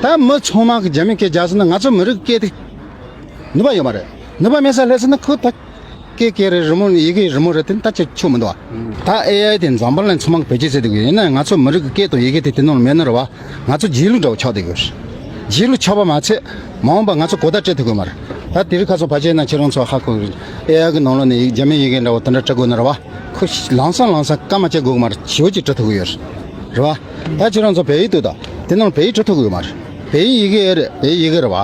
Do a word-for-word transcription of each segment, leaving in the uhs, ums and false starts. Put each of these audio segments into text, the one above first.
ད་མི་ཚང་མ་གི་རྒྱ་མི་སྐད་རྒྱག་སོང་ན་ང་ཚོ་མི་རིགས་སྐད་དེ་ནུས་པ་ཡོད་མ་རེད། ནུས་པ་མེད་ས་སླེབས་སོང་ན་ཁོ་ད་སྐད་སྐད་རེད། རི་མོ་ཡི་གེ་རི་མོ་རེད། དེ་ད་ཅི་ཆོ་མི་འདུག་བ། ད་ཨེ་ཨའི་དེ་འཛམ་བུ་གླིང་ཚང་མ་གི་བེད་སྤྱོད་བྱེད་དུ་ཡོད། ཡིན་ན་ང་ཚོ་མི་རིགས་ཀྱི་སྐད་དང་ཡི་གེ་དེ་དེ་ནང་ལ་མེད་ན་རེད་བ། ང་ཚོ་རྗེས་ལུས་འདྲ་བོ་ཆགས་བསྡད་ཡོད། རྗེས་ལུས་ཆགས་པ་མ་ཚད་མ་འོངས་པ་ང་ཚོ་གོ་བརྡ་སྤྲད་ཐུབ་ཀྱི་མ་རེད། ད་དེ་རིང་ཁ་སང་ཕལ་ཆེར་ན་ཁྱེད་རང་ཚོ་ཧ་གོ། ཨེ་ཨའི་གི་ནང་ལོགས་ནས་རྒྱ་མི་ཡི་གེ་འདྲ་བོ་དེ་འདྲ་སྤྲད་དགོས་ན་རེད་བ། ཁོ་ལམ་སང་ལམ་སང་སྐར་མ་བཅད་དགོས་ཀྱི་མ་རེད། ཞེ་པོ་ཅིག་སྤྲད་ཐུབ་ཀྱི་ཡོད་རེད། རེད་བ། ད་ཁྱེད་རང་ཚོ་བལ་ཡིག་ལྟོས་དང་། དེ་ནང་བལ་ཡིག་སྤྲད་ཐུབ་ཀྱི་ཡོད་མ་རེད། བལ་ཡིག་ཡི་གེ་རེད། བལ་ཡིག་ཡི་གེ་རེད་བ།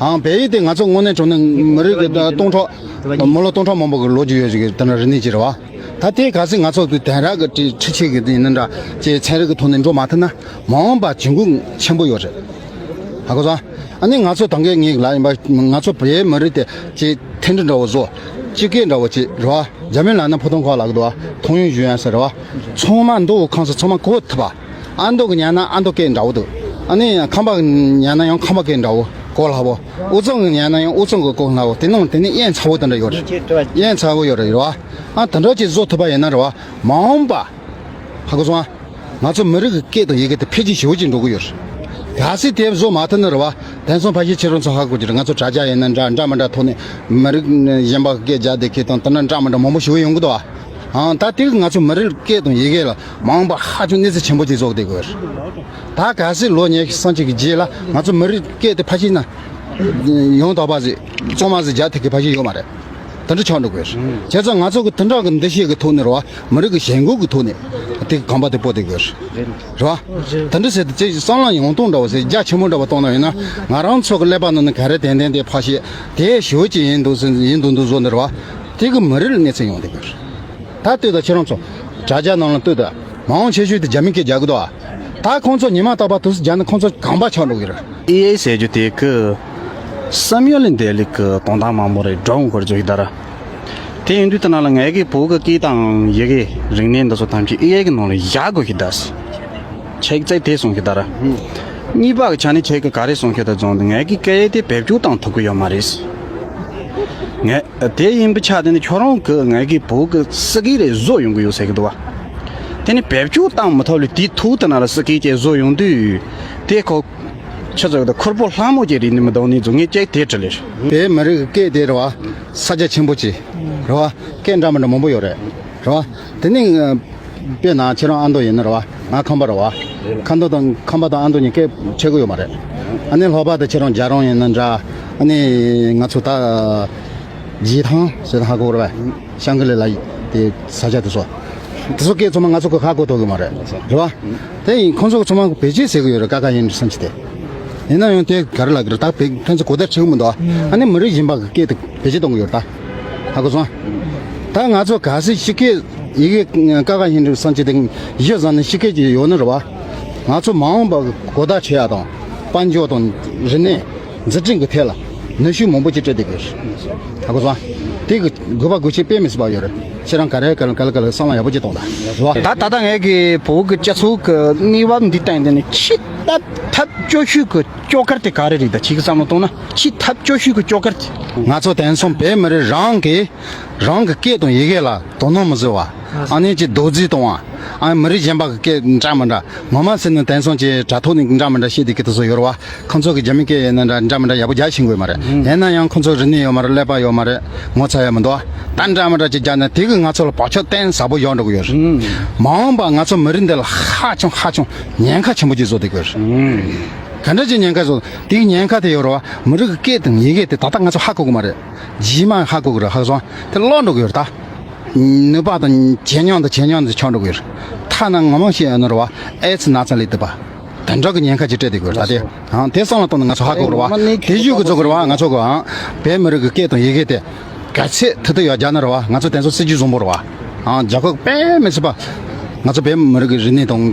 ཨང་། བལ་ཡིག་དེ་ང་ཚོ་དངོས་གནས་དྲང་གནས་མི་རིགས་ཀྱི་སྟོང་ཕྲག་མི་ལོ་སྟོང་ཕྲག་མང་པོ་གི་ལོ་རྒྱུས་ཡོད་ཅིག་གི་དེ་འདྲ་རིག་གནས་ཅིག་རེད་བ། ད་དེ་གལ་སྲིད་ང་ཚོ་དེ་དེང་རབས་ཀྱི་ཁྲི་ཁྲི་ཆིག་གི་དེ་ཡིན་ན་འདྲ་ཅེས་ཚན་རིག་གི་ཐོག་ནས་འགྲོ་མ་ཐུབ་ན་མ་འོངས་པ་གྱོང་གུན་ཆེན་པོ་ཡོད་རེད། ཧ་གོ་སོང་། ཨ་ནི་ང་ཚོ་ད་གིན་ངས་ལབ་ཡིན་པ། ང་ཚོ་བལ་མི་རིགས་དེ་ཅིག་མཐུན་སྒྲིལ་འདྲ་བོ་བཟོ། སྤྱི་སྐད་འདྲ་བོ་ཅིག་རེད་བ། རྒྱ་མི་ལབ་ན་ཕུ་ཐུང་ཁོག་ལབ་གི་འདུག་བ། ཐུང་ཡོན་ཞུ་ཡན་ཟེར་རེད་བ། ཚང་མ་མདོ་དབུས་ཁམས་གསུམ་ཚང་མ་གོ་ཐུབ་པ། ཨ་མདོ་གི་ཉན་ན་ཨ་མདོ་སྐད་འདྲ་བོ་འདུག་ཨ་ནི་ཁམས་པ་གི་ཉན་ན་ཡང་ཁམས་པ་སྐད་འདྲ་བོ་གོ་སླ་བོ། དབུས་གཙང་གི་ཉན་ན་ཡང་དབུས་གཙང་གི་གོ་སླ་བོ། དེ་ནང་དེ་ནི་དབྱིངས་ཚ་བོ་དེ་འདྲ་ཡོད་རེད། དབྱིངས་ཚ་བོ་ཡོད་རེད་རེད་བ། ཨ་དེ་འདྲ་ཅིག་བཟོ་ཐུབ་པ་ཡིན་ན་རེད་བ། མ་འོངས་པ། ཧ་གོ་སོང་ཨ། ང་ཚོ་མི་རིགས་ཀྱི་སྐད་དང་ཡི་གེ་དེ་འཕེལ་རྒྱས་ཞེ་པོ་ཅིག་འགྲོ་གི་ཡོད་རེད། གལ་སྲིད་དེ་བཟོ་མ་ཐུབ་ན་རེད་བ། དེང་སང་ཕལ་ཆེར་ཁྱེད་རང་ཚོ་ཧ་གོ་གི་རེད། ང་ཚོ་དྲ་རྒྱ་ཡིན་ན་འདྲ་འདྲ་མི་འདྲ་ཐོག་ནས་མི་རིགས་གཞན་པ་སྐད་རྒྱག་བསྡད་མཁན་དང་དེ་འདྲ་འདྲ་མི་འདྲ་མང་པོ་ཞེ་པོ་ཡོང་གི་འདུག་ཨ། ཨང་། ད་དེ་ང་ཚོ་མི་རིགས་སྐད་དང་ཡི་གེ་ལ་མ་འོངས་པ་ཧ་ཅང་གནོད་འཚེ་ཆེན་པོ་ཅིག་བཟོ་བསྡད་ཀྱི་ཡོད་རེད། ད་གལ་སྲིད་ལོ་ཉི་ཤུ་སུམ་ཅུ་གི་རྗེས་ལ་ང་ཚོ་མི་རིགས་སྐད་དེ་ཕལ་ཆེར་ན་ཡང་དག་པ་ཟིག་གཙང་མ་ཟིག་རྒྱག་ཐུབ་མཁན་ཕལ་ཆེར་ཡོད་མ་རེད། དེ་འདྲ་ཆགས་འགྲོ་དགོས། བྱས་ཙང་ང་ཚོ་གི་དེ་འདྲ་གི་འདུ་ཤེས་ཀྱི་ཐོག་ནས་རེད་བ། མི་རིགས་ཀྱི་ཞེན་ཁོག་གི་ཐོག་ནས་དེ་གོམ་པ་དེ་སྤོ་དེ་དགོས། རེད་བ། དེ་འདྲ་ཟེར་དུས་ཅིག་བསམ་བློ་ཡང་སྟོང་འདྲ་བོ་ཟེར། རྒྱ་ཆེན་པོ་འདྲ་བོ་གཏོང་ན་ཡིན་ན། ང་རང་ཚོ་གི་ཀླད་པ་ནང་ནས་ག་རེ་ཏན་ཏན་དེ་ཕར་བཤད་དེ་ཞེ་པོ་ཅིག་ཡིན་འདུག་ཟེར། ཡིན་འདུག་འདུག་བཟོ་ནི་རེད་བ། དེ་གི་མི་རིགས་ལ་གནོད་འཚེ་ཡོང་དེ་དགོས། ད་ལྟོས་དང་ཁྱེད་རང་ཚོ། དྲ་རྒྱ་ནང་ལ་ལྟོས་དང་། མང་ཆེ་ཤོས་དེ་རྒྱ་མི་སྐད་རྒྱག་གི་འདུག་ཨ། ད་ཁོང་ཚོ་ཉི་མ་རྟག་པར་དུས་སུ་རྒྱག་ན་ཁོང་ཚོ་གོམ་པ་ཆགས་འགྲོ་གི་རེད། ཨེ་ཨའི་ཟེར་རྒྱུ་དེ་གི་བསམ་ཡུལ་ལས་འདས་ལུགས་ཀྱི་དོན་དག་མང་པོ་རེད། འགྲོ་འོང་འཁོར་རྒྱུ་ཞིག་ད་ར། དེ་ཡིན་དུས་ད་ན་ལ་ངའི་གི་བོད་ཀྱི་སྐད་དང་ཡི་གེ་རིག་གནས་འདི་ཚོ་ཐམས་ཅད་ཨེ་ཨའི་གི་ནང་ལ་བཞག་དགོས་ཤིག་ད་ཟེར། ཁྱེད་ཀྱིས་དེ་གསུང་གི་ད་ར། གཉིས་པ་གི་ཆ་ནས་ཁྱེད་ཀྱིས་ག་རེ་གསུང་གི་ད་བྱུང་འདུག་ངའི་གི་སྐད་དེ་བེད་སྤྱོད་བཏང་ཐུབ་ཀྱི་ཡོད་མ་རེད་ཟེར། ངས་དེ་ཡིན་པའི་ཆ་དེ་ནི་ཁྱོད་རང་གིས་ངའི་གི་བོད་ཀྱི་སྐད་རེ་བཟོ་ཡོང་གི་ཡོད་ཟེར་གི་འདུག་བ། དེ་ནི་བེད་སྤྱོད་བཏང་མི་ཐུབ་ལས་དེའི་ཐོག་དེ་ན་ལ་སྐད་ཅིག་བཟོ་ཡོང་དུས་དེ་ཁོ། ཆུ་ཚོད་དང་ཁུར་པོ་ལྷ་མོ་གྱི་རིགས་ནི་མི་འདུག་ནི་ཚོ་ངས་ཅིག་དེ་དྲིས་ལེ། བོད་མི་རིགས་ཀྱི་སྐད་དེ་རེད་བ། ས་རྒྱ་ཆེན་པོ་ཅིག་རེད་བ། སྐད་འདྲ་མི་འདྲ་མང་པོ་ཡོད་རེད། རེད་བ། དེ་ནི་དཔེར་ན་ཁྱེད་རང་ཨ་མདོ་ཡིན་ན་རེད་བ། ང་ཁམས་པ་རེད་བ། ཁམས་པ་དང་ཁམས་པ་དང་ཨ་མདོ་གཉིས་སྐད་ཆེ་གི་ཡོད་མ་རེད། ཨ་ནི་ལྷོ་པ་དང་ཁྱེད་རང་རྒྱ་རོང་ཡིན་ན་འདྲ། ཨ་ནི་ང་ཚོ་ད་རྗེས་ཐང་ཟེར་ཧ་གོ་རེད་བ། ཤང་ཀི་ལི་ལ་དེ་ས་ཆ་དེ་ཚོ། དེ་ཚོ་སྐད་ཚང་མ་ང་ཚོ་གི་ཧ་གོ་ཐུབ་གི་མ་རེད། རེད་བ། དེ་ཡིན་ཁོང་ཚོ་གི་ཚང་མ་བེད་སྤྱོད་བྱེད་གི་ཡོད་རེད། ཀ་ཁ་ཡིན་སམ་ཅི་དེ། ཡིན་ན་ཡང་དེ་ག་རེ་ལབ་གི་རེད། ད་བེད་ཕན་ཚུན་གོ་བརྡ་འཕྲོད་གི་མི་འདུག་ཨ་ནི་མི་རིགས་གཞན་པ་གི་སྐད་དེ་བེད་སྤྱོད་གཏོང་གི་ཡོད་རེད་ད། ཧ་གོ་སོང་། ད་ང་ཚོ་གལ་སྲིད་སྤྱི་སྐད་ཡི་གེ་ཀ་ཁ་ཡིན་སམ་ཅི་དེ་གཞི་བཟུང་ནས་སྤྱི་སྐད་ཅིག་ཡོད་ན་རེད་བ། ང་ཚོ་མ་འོངས་པ་གི་གོ་བརྡ་འཕྲོད་ཡ་དང་། དཔལ་འབྱོར་དང་རིག་གནས། འཛུགས་སྐྲུན་གྱི་ཐད་ལ་ནུས་ཤུགས་མང་པོ་ཅིག་སྤྲད་བསྡད་དགོས། ཧ་གོ་སོང་། དེ་གི་དགོས་པ་དགོས་ཆེད་དཔེ་མི་སྲིད་པ་ཡོད་རེད། ཁྱེད་རང་ག་རེ་ག་ལ་ག་ལ་ག་ལ་བསམ་བློ་ཡག་པོ་ཅིག་གཏོང་དང་། རེད་བ། ད་ད་ལྟ་ངས་གི་བོད་ཀྱི་སྤྱི་ཚོགས་ཀྱི་གནས་བབ་འདི་སྟེང་དེ་ནི་ཆེས་ཐབས་ཐབས་སྐྱོ་ཤོས་ཀྱི་སྐྱོ་གར་དེ་ག་རེ་རེད། ད་ཁྱེད་ཀྱི་བསམ་བློ་གཏོང་ན་ཆེས་ཐབས་སྐྱོ་ཤོས་ཀྱི་སྐྱོ་གར་དེ། ང་ཚོ་དེང་སང་བོད་མི་རིགས་རང་གི་རང་གི་སྐད་དང་ཡི་གེ་ལ་དོ་སྣང་མི་བཟོ་བ། ཨ་ནི་ཅིག་རྡོག་རྫིས་གཏོང་བ། ཨ་མི་རིགས་གཞན་པ་གི་སྐད་འདྲ་མི་འདྲ། ངོ་མ་ཟེར་ན་དེང་སང་ཅིག་དྲ་ཐོག་ནས་འདྲ་མི་འདྲ་བཤད་བསྡད་ཀྱི་དེ་ཚོ་ཡོད་རེད་བ། ཁོང་ཚོ་གི་རྒྱ་མི་སྐད་ཡིན་ན་འདྲ་འདྲ་མི་འདྲ་ཡག་པོ་རྒྱག་ཤེས་དགོས་མ་རེད། ཡིན་ན་ཡང་ཁོང་ཚོ་རིག་གནས་ཡོད་མ་རེད། ཀླད་པ་ཡོད་མ་རེད། ངོ་ཚ་ཡ་མི་འདུག་ད་འདྲ་མི་འདྲ་ཅིག་རྒྱག་ན་དེ་གི་ང་ཚོ་ལ་བག་ཆགས་གཏིང་ཟབ་པོ་ཡོང་འགྲོ་གི་ཡོད་རེད། མ་འོངས་པ་ང་ཚོ་མི་རིགས་འདི་ལ་ཧ་ཅང་ཧ་ཅང་ཉེན་ཁ་ཆེན་པོ་ཅིག་བཟོ་བསྡད་ཀྱི་ཡོད་རེད། ག་འདྲ་ཅིག་ཉེན་ཁ་བཟོ། དེ་གི་ཉེན་ཁ་དེ་ཡོད་རེད་བ། མི་རིགས་ཀྱི་སྐད་དང་ཡི་གེ་དེ་ད་ལྟ་ང་ཚོ་ཧ་གོ་གི་མ་རེད། རྗེས་མ་ཧ་གོ་གི་རེད། ཧ་གོ་སོང་། དེ་ལོག་འགྲོ་གི་ཡོད་རེད་ད། ནུས་པ་དང་ཇེ་ཉུང་དང་ཇེ་ཉུང་དུ་ཆགས་འགྲོ་གི་ཡོད་རེད། ཐ་ན་ངོ་མ་བཤད་ཡོད་ན་རེད་བ། ཨེ་ཙི་ན་ཚ་ལས་འདས་པ། དེ་འདྲ་གི་ཉེན་ཁ་ཅིག་སྤྲད་བསྡད་ཀྱི་ཡོད་རེད་ད། དེ་ཨང་དེ་བསམ་བློ་བཏང་ནས་ང་ཚོ་ཧ་གོ་གི་རེད་བ། དེ་ཞུ་གི་བཟོ་གི་རེད་བ། ང་ཚོ་གི་ཨང་བོད་མི་རིགས་ཀྱི་སྐད་དང་ཡི་གེ་དེ་གལ་སྲིད་ཐུབ་ཐུབ་ཡོད་རྒྱག་ན་རེད་བ། ང་ཚོ་དེང་སང་སྲིད་ཇུས་བཟང་པོ་རེད་བ། ཨང་རྒྱལ་ཁབ་དཔེ་མི་སྲིད་པ། ང་ཚོ་བོད་མི་རིགས་ཀྱི་རིག་གནས་དང་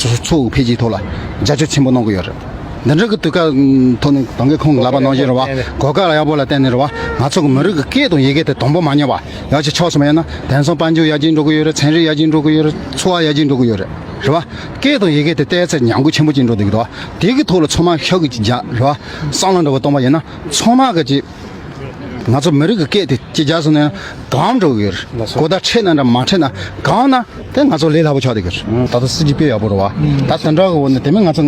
ཚོ་འཕེལ་རྒྱས་ཐོག་ལ་རྒྱབ་སྐྱོར་ཆེན་པོ་གནང་གི་ཡོད་རེད། འདི་འདྲ་གི་དུས་སྐབས་ཐོག་ནས་ད་གིན་ཁོང་གིས་ལབ་པ་ནང་བཞིན་རེད་བ། གོ་སྐབས་ཡག་པོ་ལ་བརྟེན་ནས་རེད་བ། ང་ཚོ་གི་མི་རིགས་ཀྱི་སྐད་དང་ཡི་གེ་དེ་དང་པོ་མ་ཉམས་པ་ཡག་ཅིག་ཆགས་སོང་བ་ཡིན་ན། དེང་སང་དཔལ་འབྱོར་ཡར་རྒྱས་འགྲོ་གི་ཡོད་རེད། ཚན་རིག་ཡར་རྒྱས་འགྲོ་གི་ཡོད་རེད། འཚོ་བ་ཡར་རྒྱས་འགྲོ་གི་ཡོད་རེད། རེད་བ། སྐད་དང་ཡི་གེ་དེ་བལྟས་ཚེ་ཉམས་རྒུད་ཆེན་པོ་ཅིག་འགྲོ་བསྡད་ཀྱི་འདུག་བ། དེ་གི་ཐོག་ལ་ཚང་མ་ཤུགས་ཀྱིས་རྒྱག་རེད་བ། བསམ་བློ་འདྲ་བོ་གཏོང་བ་ཡིན་ན་ཚང་མ་གི་ཅིག་ང་ཚོ་མི་རིགས་ཀྱི་སྐད་དེ་གཅིག་རྒྱག་སོང་ན་གང་འགྲོ་གི་ཡོད་རེད། ལགས་སོ། གོ་བརྡ་འཕྲད་ན་འདྲ་མ་འཕྲད་ན་གང་ན་དེ་ང་ཚོ་ལས་སླ་པོ་ཆགས་བསྡད་ཀྱི་རེད། ད་ལྟ་སྲིད་ཇུས་སྤེལ་ཡག་པོ་རེད་བ། ད་དེ་འདྲ་གི་འོག་ནས་དེ་མིན་ང་ཚོ་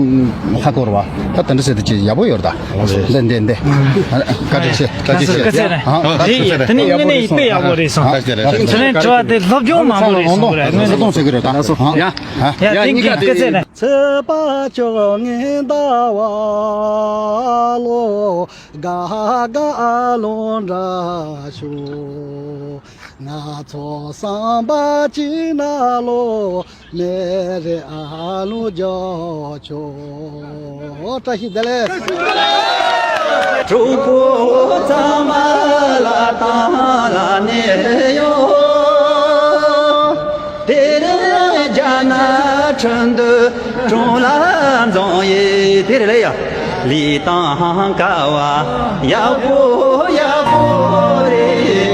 ཧ་གོ་རེད་བ། ད་དེ་འདྲ་ཟེར་དུས་ཅིག་ཡག་པོ་ཡོད་རེད་ད། འདི་འདི་འདི། བཀའ་དྲིན་ཆེ། བཀའ་དྲིན་ཆེ། ཨ། དེ་ཡིན། དེ་ནི་དངོས་གནས་དཔེ་ཡག་པོ་རེད་སོང་། ཨ། དེ་རིང་དྲི་བ་དེ་སློབ་སྦྱོང་མང་པོ་རེད་སོང་རེད། ཨ། ད་ད་ད་ད་ད་ད། ཡ། ཡ། ཡ། ཡ། གཉིས་ཀ་དེ། སྐད་ཆ་ནི། ཚེས་པ་བཅོ་ལྔའི་ཟླ་བ་ལོ། དགའ་དགའ་ལོ་འདྲ་ཞུ། ང་ཚོ་བསམ་པ་གཅིག་ན་ལོ། མེ་རེ་ཨ་ལོ་རྒྱོ་ཆོ། བཀྲ་ཤིས་བདེ་ལེགས། གྲོགས་པོ་ཚང་མ་ལ་དང་ལ་གནས་ཡོད། དེ་རིང་རྒྱ་ནག་ཁྲིན་ཏུའུ་གྲོང་ལ་འཛོམས་ཡོད། དེ་རེད་ལེ་ཡ། ལི་ཐང་ཀ་བ་ཡག་པོ་ཡག་པོ་རེད།